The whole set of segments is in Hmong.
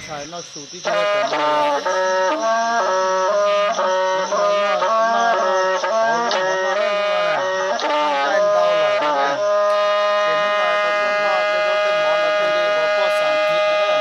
Tshais noj su tib tug. Noj su tib tug.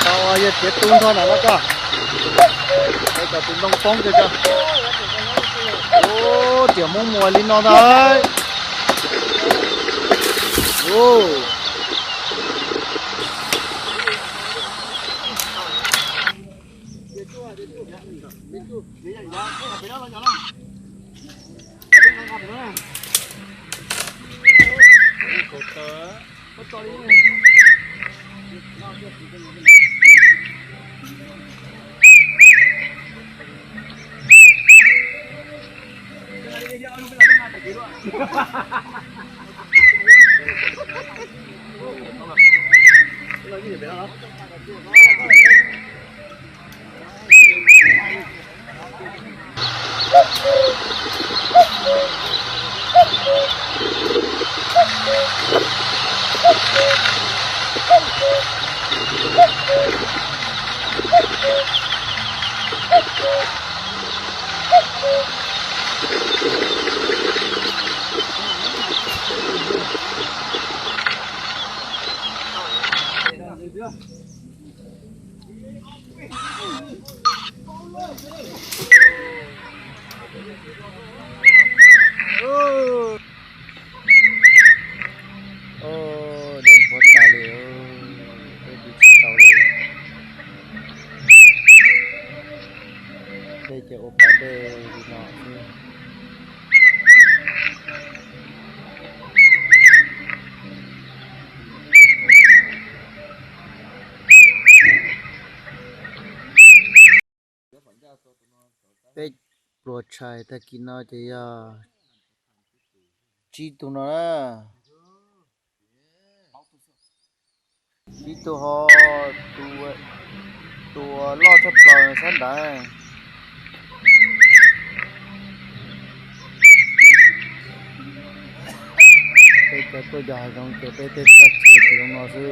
Tau, yog tiav tu nrho na los koj, es kom tus ntoo poob kiag tso. Ub, tiam Hmoob muas li no ntag. Ub. Ub, deeg puav tas li, dej tsis tau li. Dej ces ua pas dej li no xwb. Peb pluas tshais tag kis no ces yog tsib tug no na. Tsib tug ho, tus loj tshaj plaws sab nrad. Peb cov tuaj yos hav zoov ces peb tej txoj chaw tsis zoo no xwb.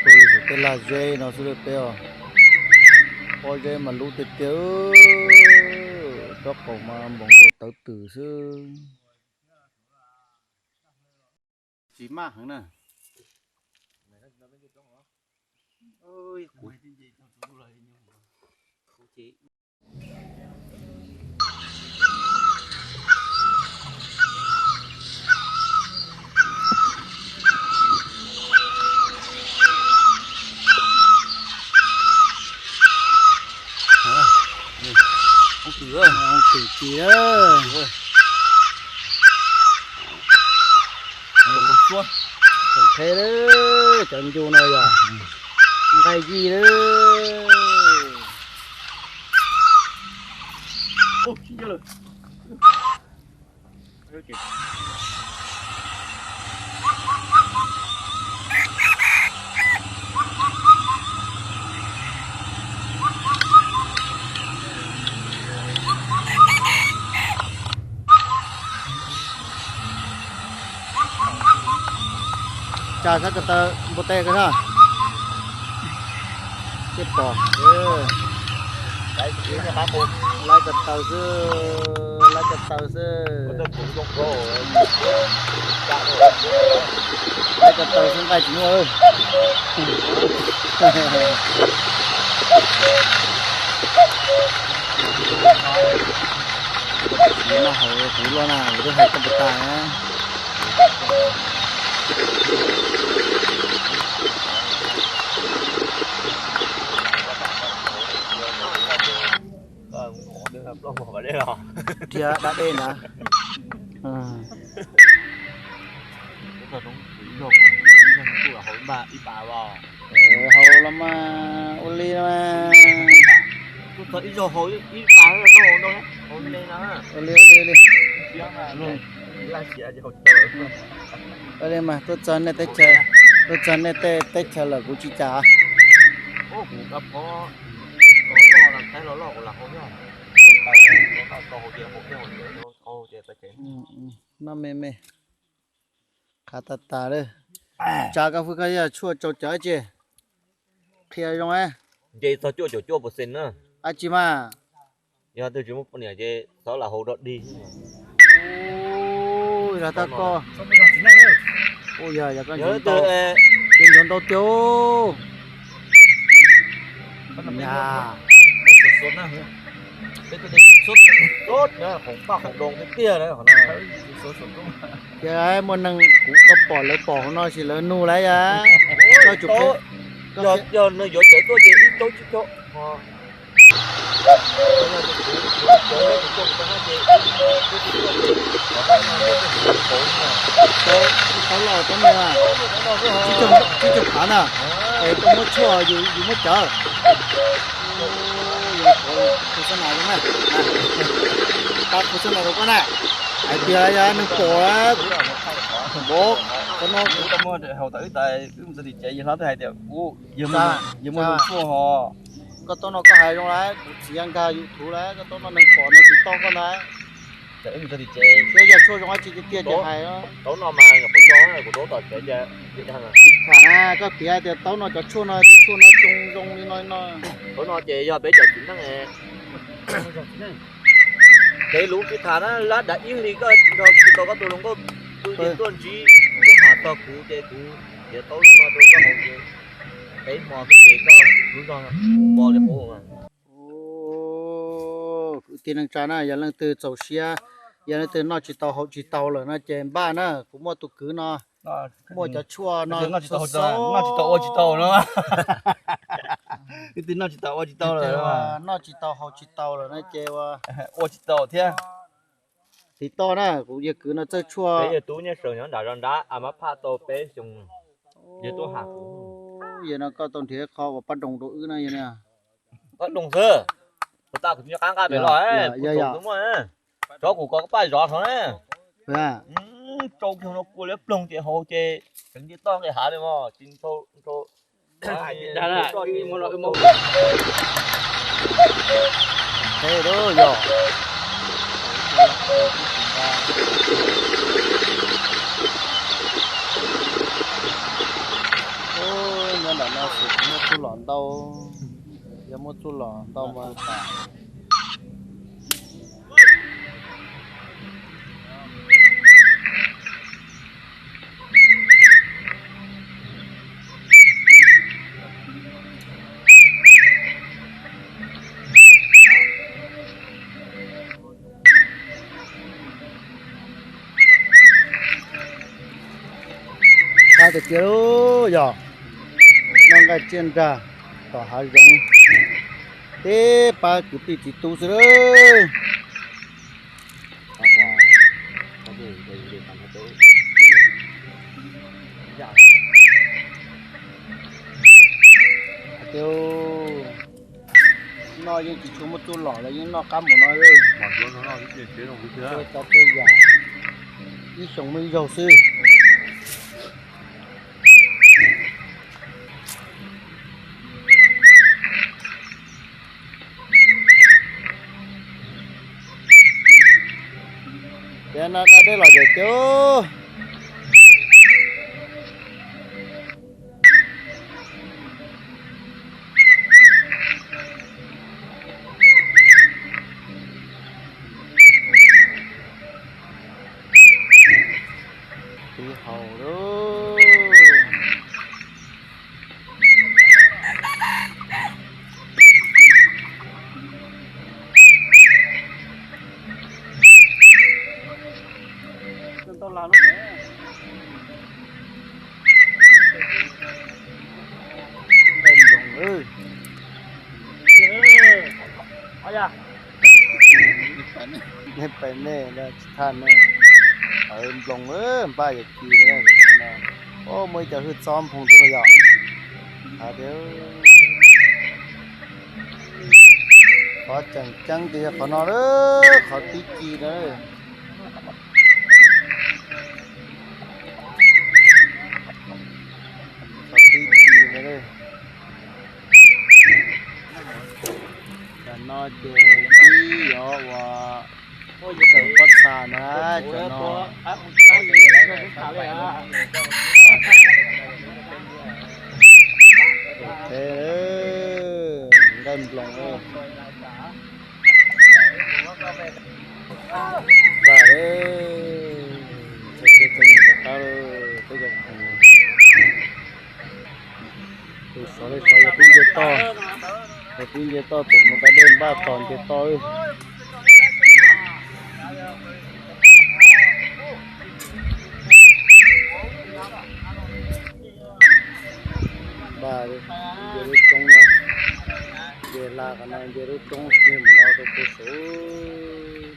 Pw saum Tej lag zeb no xwb peb os. Pob zeb mas lub tiag tiag, rab qaum mas npaum nkaus tawv twm xwb. Tsis maj heev na. Ub twm, ub twm ci. Tseem qhe lawm, cov ncu no yog nqaij yij lawm. Tsa sab ko taw npua teb ko na. Tej pom, lawv ko taw xwb, lawv ko taw xwb. Lawv ko taw xwb nqaij tsis muaj. Tsis noj haus kuv luaj na, kuv twb hais koj puas tas na. Dhia da dej na. Haus los mas ua li mas. Ua li, ua li, ua li. Ua li mas tuaj txog nej teb chaws, tuaj txog nej tej teb chaws lawm kuv tsis cas. Noj me me. Qhav tas tas lawm. Tsa koj fwj koj yog tshuaj tsau cawv ces qhia zoo. Nce txog cuaj caum cuaj percent na. Ab tsi mas. Yog twg tsis muaj poj niam ces xav lam haus rau dig. Ui, los tau koj. Ui, yog koj ntxuav ntau, ces ntxuav ntau tiag. Nyab. Ces muaj neeg kuv koj pom lawv pom hauv no ces lawv nug lawm yog. Yog nws yuav cawv tuaj ces ib caug tsib caug. Taub los taub me, tsib caug phav na. Es koj muab tshuaj yus muab cawv. Phu xab nas zoo na, pab phu xab nas rau koj na. Hais tias yog nws pom lawm, npov qhov no. Wb tau muaj haus tas wb tas wb mus txog tim tsev yawg hlob twb hais tias yawg muaj tshuaj ho. Koj taub no koj hais zoo lawm, kuv txiv nkag YouTube lawm, koj taub no neeg pom no tsis tau koj ntag. Wb mus txog tim tsev, yog tshuaj zoo dab tsi tiag tiag ces hais. Taub no mas nyuam qhuav tso kuv taub tom tsev ces tsis tham na, koj piav tias taub no cov tshuaj no ces tshuaj no coo zoo li no no. Taub no ces yog peb cov txiv neej kev lus tsis tham na, lab dav ib hlis koj nrog tsis tau koj tus hluas nkauj twb ces tuaj ntsib tuaj tham txog kuv ces kuv piav taub no rau koj haus ces peb hmo xwb ces koj lub zog npo li qub. Kwv tij neej tsa na, yog leej twg txaus siab, yog leej twg noj tsis tau haus tsis tau lawm no ces npaj na, kuv muaj tus kwv no, muaj cov tshuaj no, noj tsis tau ua tsis tau no. Kwv tij noj tsis tau ua tsis tau lawm, noj tsis tau haus tsis tau lawm no ces ua tsis tau thiab. Tiv toj na, kuv yawg kwv no txawj tshuaj. Peb yawg tub nyob sawv nyob nram zos nrab a mab phaj tau peb xyoo, yawg tuaj tham kuv. Yawg no koj tau nrhiav qho uas paj doog rau wb na yawg na. Paj doog xwb, kuv tas kuv tsis nco qab nqa pem los, kuv tsoom twb muaj, tsob kuv kov paj zov hov na. Tsau kiag no kua liab ploog ces haus ces tseev nce toj nqis hav li mas tsis nrau. Nyob ntawm no Muab txuj lom ntau, yog muab txuj lom ntau mas Qab tiag tiag lauj, yog noj nqaij tsiaj nrag tom hav zoov, teb pab kwv tij txiv tub xwb lauj. Hais tias noj yeej tsis tshua muaj txuj lom los yeej noj qab mus no. Txhua tsav txhua yam ib xyoos muaj ib zaug xwb. Ces no da dej los ces cub. Tib haus lauj. Nqaij nploos. Nej pais nej tsis thaj nej. Nploos npaj yog ci no. Muaj ib co hwj txob nphoo thiab mas yog. Qhov tseem ceeb ces yog qhov no, qhov tib ci no. Qhov tib ci no. Cov no ces ib yog ua kawm pob txha na, cov no. Nqaij nploos. Npaj, txog txog mus rov qab, peb cov khoom. Tus sov li sov yog pib nce toj, yog pib nce toj tus mus da dej npaj txog nce toj. Npaj nce lub roob no, nce hla qhov no nce lub roob mus no rau puag saud.